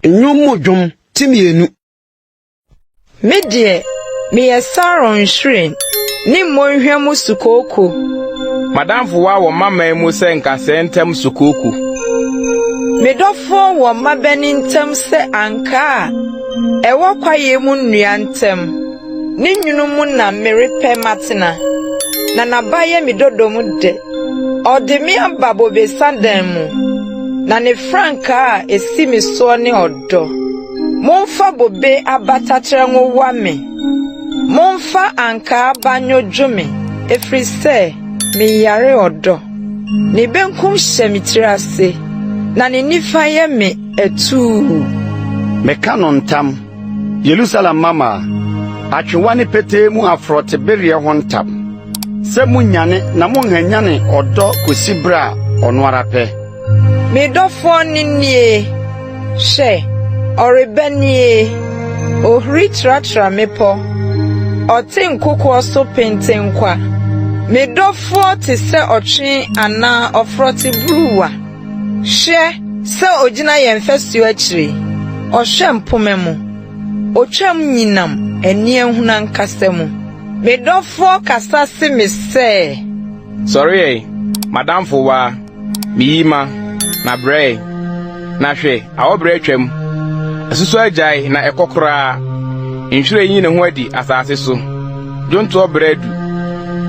Nnwom mu dwom ti 2. Me deɛ, meyɛ Saron nhwiren ne mmonhwa mu sukooko. M'adamfowa wɔ m'aman mu sɛ nkasɛɛ ntam sukooko. Me dɔfoɔ wɔ mmabanin ntam sɛ ankaa a ɛwɔ kwaeɛ mu nnua ntam. Ne nwunu mu na merepɛ matena, na n'aba yɛ me dodom dɛ. Ɔde me aba bobesa dan mu, na ne frankaa a esi me soɔ ne ɔdɔ. Momfa bobe aba taterɛ nwowa me, momfa ankaa aba nnwodwo me, ɛfiri sɛ meyare ɔdɔ. Ne benkum hyɛ me tiri ase, na ne nifa yɛ me atuu. Meka no ntam, Yerusalem mmammaa, atwewa ne petee mu aforotebereɛ ho ntam, sɛ munnyane na monnhwanyane ɔdɔ kosi bere a ɔno ara pɛ. Me dɔfoɔ no nie! Hwɛ, ɔreba nie! Ɔhuri tratra mmepɔ, ɔte nkokoɔ so pentenkwa. Me dɔfoɔ te sɛ ɔtwe anaa ɔforoteburuwa. Hwɛ sɛ ogyina yɛn fasuo akyiri, ɔhwɛ mpomma mu, otwam nyinam aniɛhunu ankasa mu. Me dɔfoɔ kasa se me sɛ. Sɔre ɛ, m'adamfowaa, me yima, na brɛ ɛ. Na hwɛ, awɔwbere atwam, asusɔ agyae na ɛkɔ koraa. Nhwiren yi ne ho adi asase so, dwontoɔ bere adu,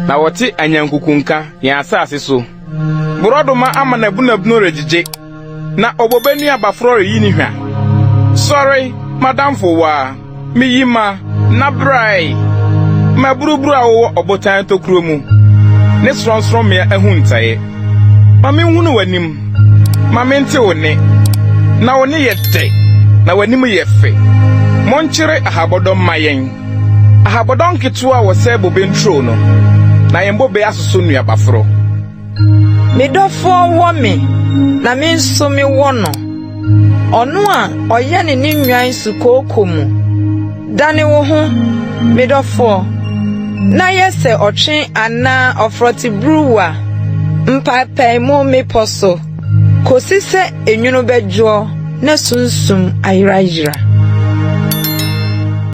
na wɔte anyankuku nka yɛn asase so. Borɔdɔma ama n'abunabunu regyigye, na obobe nnuabaforo reyi ne hwa. Sɔre, m'adamfowaa, me yima, na bra ɛ! M'aburuburu a wowɔ ɔbotan tokuro mu, ne sorɔnsorɔmmea ahuntae. Ma minhunu w'anim, ma mente wo nne, na wo nne yɛ dɛ, na w'anim yɛ fɛ. Monkyere ahabɔdɔm mma yɛn, ahabɔdɔm nketewa a wɔsɛe bobe nturo no, na yɛn bobe asoso nnuabaforo. Me dɔfoɔ wɔ me, na me nso mewɔ no, ɔno a ɔyɛne ne nnwan sukooko mu. Dane wo ho, me dɔfoɔ, na yɛ sɛ ɔtwe anaa ɔforoteburuwa mpaepaemu mmepɔ so, kɔsi sɛ enwunu bɛdwoɔ na sunsum ayerayera.